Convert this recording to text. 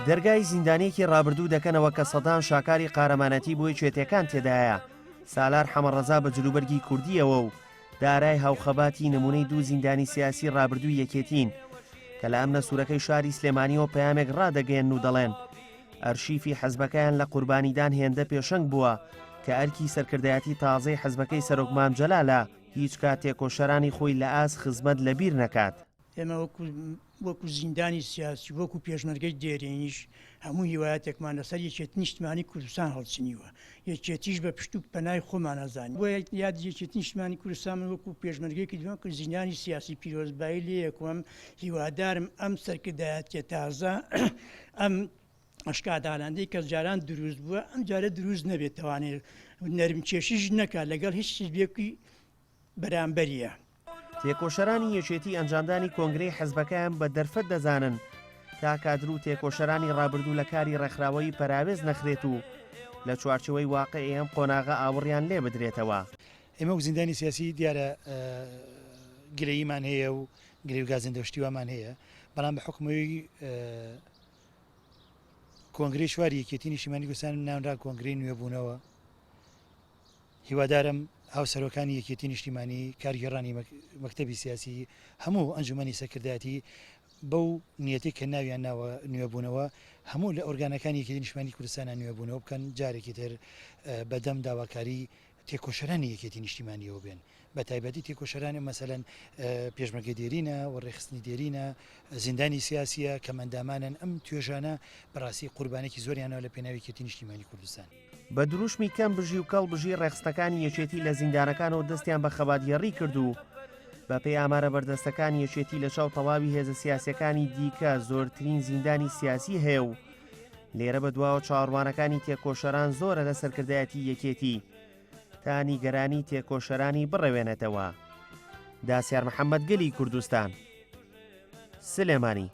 دەرگای زیندانیەکی ڕابردوو دەکەنەوە کە سەدان شاکاری قارەمانەتی بۆ یەکێتیەکان تێدایە، سالار حەمەڕەزا بە جلوبەرگی کوردیەوە و دارای هاوخەباتی نمونەی دوو زیندانی سیاسی ڕابردووی یەکێتین کە لە ئەمنە سوورەکەی شاری سلێمانیەوە پەیامێک ڕادەگەیەنن و دەڵێن ئەرشیفی حزبەکەیان لە قوربانیدان هێندە پێشەنگ بووە کە ئەرکی سەرکردایەتی تازەی حزبەکەی سەرۆک مام جەلالە هیچ کات تێکۆشەرانی خۆی لە ئاست خزمەت لەبیر نەکات. ئێمە وەکو وەکو زیندانی سیاسی و وەکو پێشمەرگەی دێرینیش هەموو هیوایەتێکمان لەسەر یەکێتی نیشتمانی کوردستان هەڵچنیوە، یەکێتیش بە پشت و پەنای خۆمان ئەزانین. بۆیە یادی یەکێتی نیشتمانی کوردستان من وەکو پێشمەرگەیەکی وەکو زیندانی سیاسی پیرۆزبایی لێیەکەم، هیوادارم ئەم سەرکردایەتیە تازە ئەم ئەشکادانەندەی کە جاران دروست بووە ئەم جارە دروست نەبێت، توانێت نەرمکێشیش نەکات لەگەڵ هیچ حیزبێکی بەرامبەریە. تێکۆشەرانی یەکێتی ئەنجامدانی کۆنگرەی حزبەکەیان بە دەرفەت دەزانن تا کادر و تێکۆشەرانی ڕابردوو لە کاری ڕێکخراوەیی پەراوێز نەخرێت و لە چوارچێوەی واقعی ئەم قۆناغە ئاوڕیان لێ بدرێتەوە. ئێمە وەک زیندانی سیاسی دیارە گلەییمان هەیە و گلەی و گازندە و شتی وامان هەیە، بەڵام بە حوکمەوەی کۆنگرەی چواری یەکێتی نیشتیمانی کوردستان ناونرا کۆنگرەی نوێبوونەوە. هیوادارم هاوسەرۆکانی یەکێتی نیشتیمانی، کارگێڕانی مەکتەبی سیاسی، هەموو ئەنجومەنی سەرکردایەتی بەو نیەتەی کە ناویان ناوە نوێبوونەوە، هەموو لە ئۆرگانەکانی یەکێتی نیشتمانی کوردستانا نوێبوونەوە بکەن، جارێکی تر بەدەم داواکاری تێکۆشەرانی یەکێتی نیشتیمانیەوە بێن، بەتایبەتی تێکۆشەرانی مەسەلەن پێشمەرگە دێرینە و ڕێکخستنی دێرینە، زیندانی سیاسیە، کەمئەندامانن، ئەم توێژانە بەڕاستی قوربانێکی زۆریانەوە لە پێناو یەکێتی نیشتیمانی کوردستان. بە دروشمی کەم بژی و کەڵ بژی ڕێکخستنەکانی یەکێتی لە زیندانەکانەوە دەستیان بە خەباتگێڕی کرد و بەپێی ئامارە بەردەستەکان یەکێتی لە چاو تەواوی هێزە سیاسیەکانی دیکە زۆرترین زیندانی سیاسی هەیە و لێرە بەدواوە چاوەڕوانەکانی تێکۆشەران زۆرە لە سەرکردایەتی یەکێتی تا نیگەرانی تێکۆشەرانی بڕەوێنێتەوە. داسیار محەممەد گەلی کوردستان. سلێمانی.